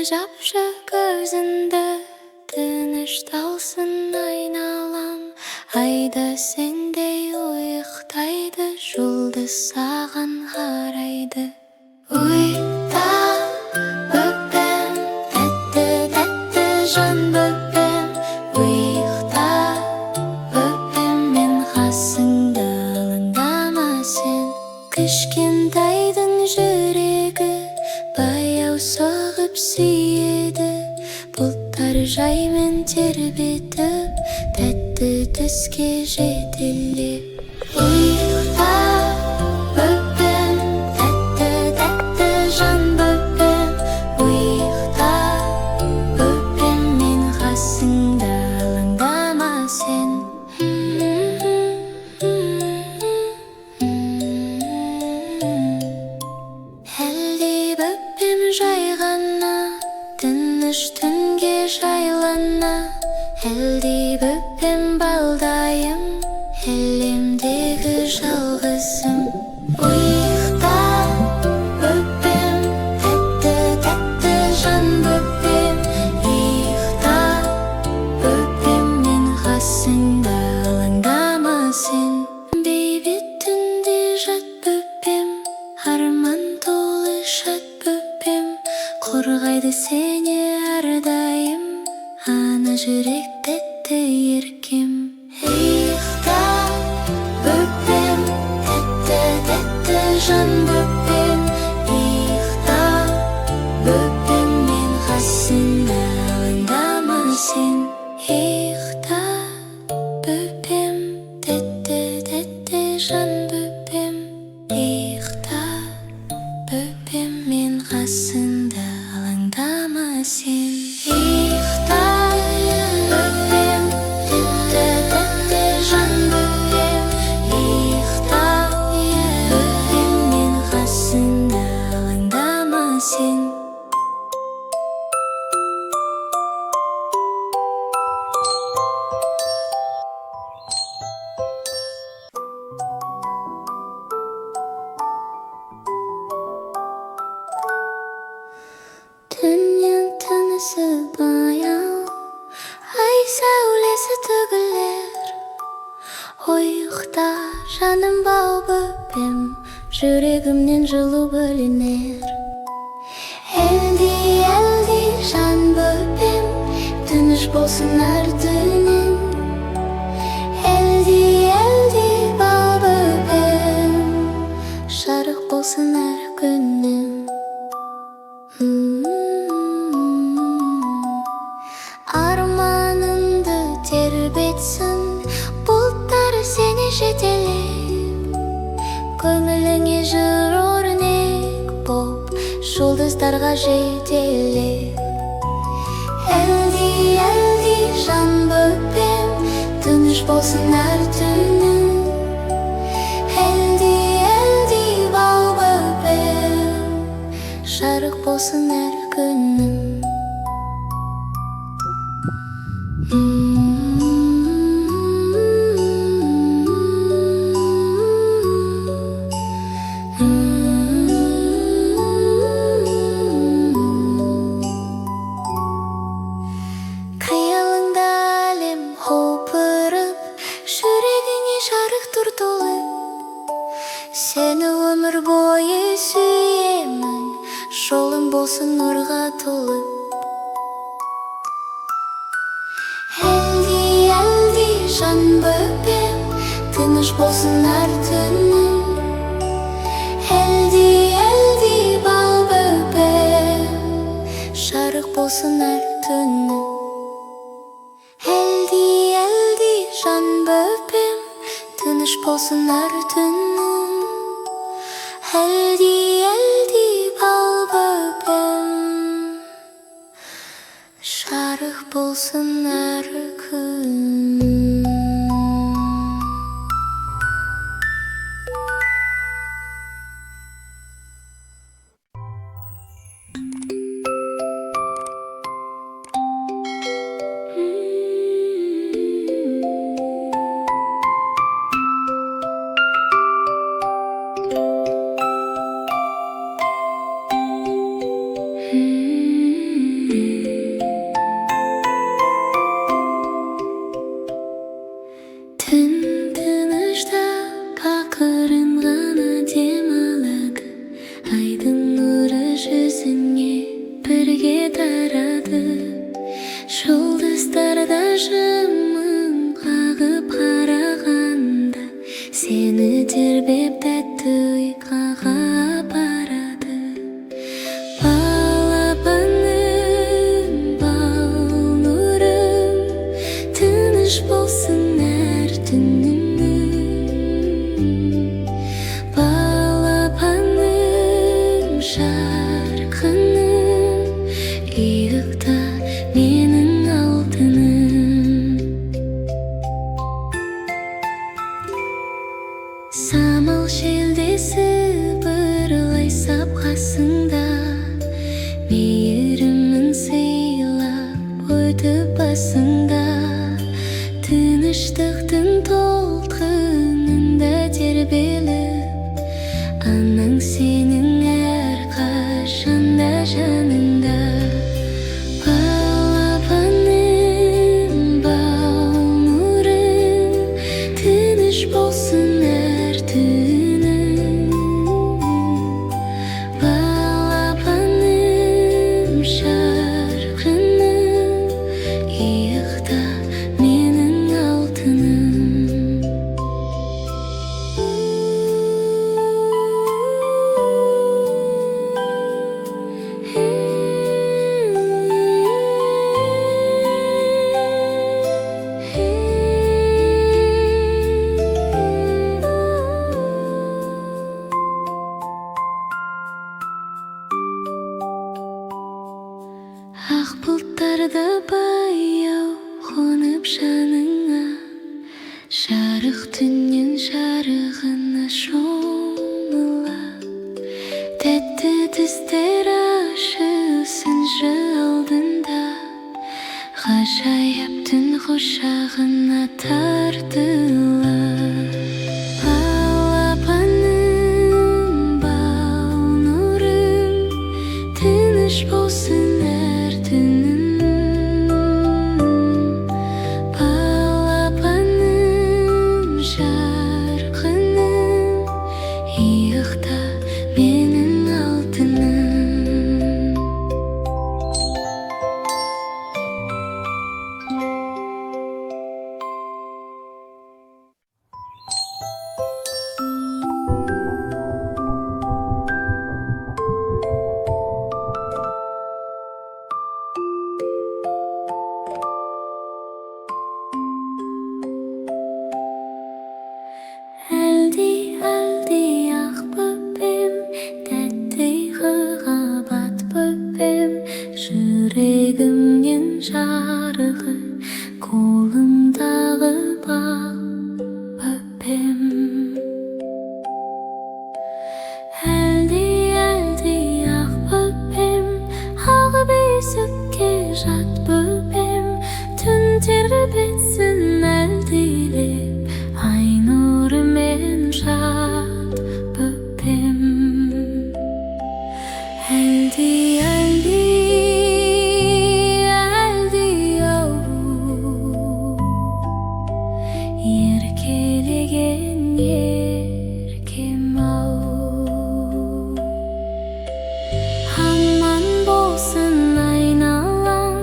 Жапшы көзіңді, тынышталсын айналам. Ай да сендей ұйықтайды, жұлдыз саған қарайды. Ұйықта, бөпем, тәтті, тәтті жан бөпем. Ұйықта, бөпем, мен қасыңда, алаңдама сен. Кішкентайдың жүрегі баяу соғып сүйеді. Бұлттар жаймен тербетіп, тәтті түске жетелеп. Ұйықта, бөпем, тәтті, тәтті жан бөпем. Ұйықта, бөпем, мен қасыңда, алаңдама сен. Әлди, бөпем, жай ғана тыныш түнге жайлана. Әлди, бөпем, балдайым, әлемдегі жалғызым. Ұйықта, бөпем, тәтті, тәтті жан бөпем. Ұйықта, бөпем, мен қасыңда, алаңдама сен. Бейбіт түнде жат, бөпем, арман толы шат бөпем. Қорғайды сені әрдайым ана жүрек, тәтті еркем. Ұйықта, бөпем, тәтті, тәтті жан бөпем. Ұйықта, бөпем, мен қасыңда, алаңдама сен. Ұйықта, бөпем, тәтті, тәтті жан бөпем. Ұйықта, бөпем, мен қасыңда, алаңдама сен. Ұйықта, бөпем, тәтті, тәтті жан бөпем. Ұйықта, бөпем, мен қасыңда, алаңдама сен. Түннен тынысы баяу, ай сәулесі төгілер. Ұйықта, жаным, бал бөпем, жүрегімнен жылу бөлінер. Әлди, әлди, жан бөпем, тыныш болсын әр түнің. Әлди, әлди, бал бөпем, жарық болсын әр күнің. Арманыңды тербетсін бұлттар сені жетелеп. Көңіліңе жыр өрнек боп, жұлдыздарға жетелеп. Әлди, әлди, жан бөпем, тыныш болсын әр түнің. Әлди, әлди, бал бөпем, жарық болсын әр күнің. Қиялыңда әлем құлпырып, жүрегіңе жарық тұр толып. Сені өмір бойы сүйемін, жолың болсын нұрға толып. Әлди, әлди, жан бөпем, тыныш болсын әр түнің. Әлди, әлди, бал бөпем, жарық болсын әр түнің. Әлди, әлди, жан бөпем, тыныш болсын әр түнің. Әлди, әлди, бал бөпем, жарық болсын әр күн. Ұйықта, менің алтыным. Самал желде сыбырлай сап қасыңда, мейірімін сыйлап өтіп басыңда. Тыныштықтың толқынында тербеліп, анаң сенің әрқашанда жаныңда. Балапаным, бал нұрым, тыныш болсын әр түнің. Балапаным, жарқыным, ұйықта, менің алтыным. Ақ бұлттарды баяу қонып жаныңа, жарық түннен жарығына шомыла. Тәтті түстер ашылсыншы алдында, ғажайып түн құшағына тартыла. Балапаным, бал нұрым, тыныш болсын әр түнің. Балапаным, жарқыным, ұйықта, менің алтыным. Әлди, әлди, ақ бөпем, тәтті ұйқыға бат, бөпем. Жүрегімнен жарығы, қолымдағы бал, бөпем. Әлди, әлди, ақ бөпем, ақ бесікке жат, бөпем. Түн тербетсін әлдилеп, ай нұрымен жат, бөпем. Әлди, әлди, әлди ау, еркелеген еркем ау. Аман болсын айналаң,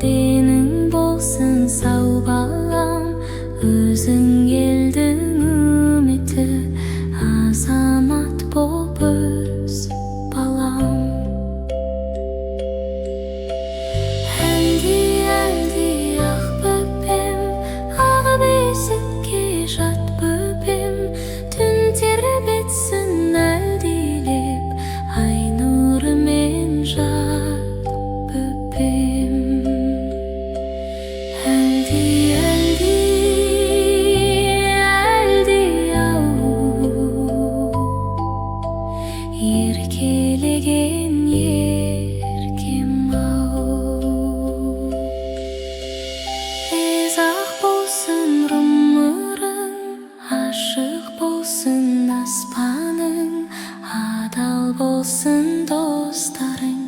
денің болсын сау, балам. Өзің елдің үміті, азамат болып өс, балам. Әлди, әлди, ақ бөпем, ақ бесікке жат, бөпем. Түн тербетсін әлдилеп, ай нұрымен жат, бөпем. Әлди, әлди, әлди ау, еркелеген еркем ау. Ұзақ болсын ғұмырың, ашық болсын аспаның, адал болсын достарың,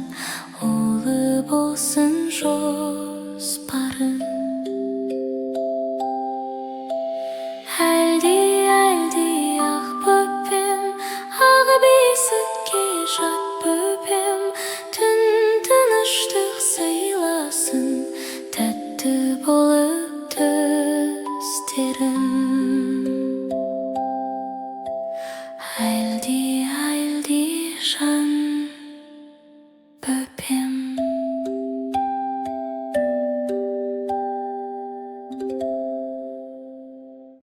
ұлы болсын жоспарың. Әлди, әлди, ақ бөпем, ақ бесікке жат, бөпем. Түн тыныштық сыйласын, тәтті болып түстерің. Әлди, әлди, жан.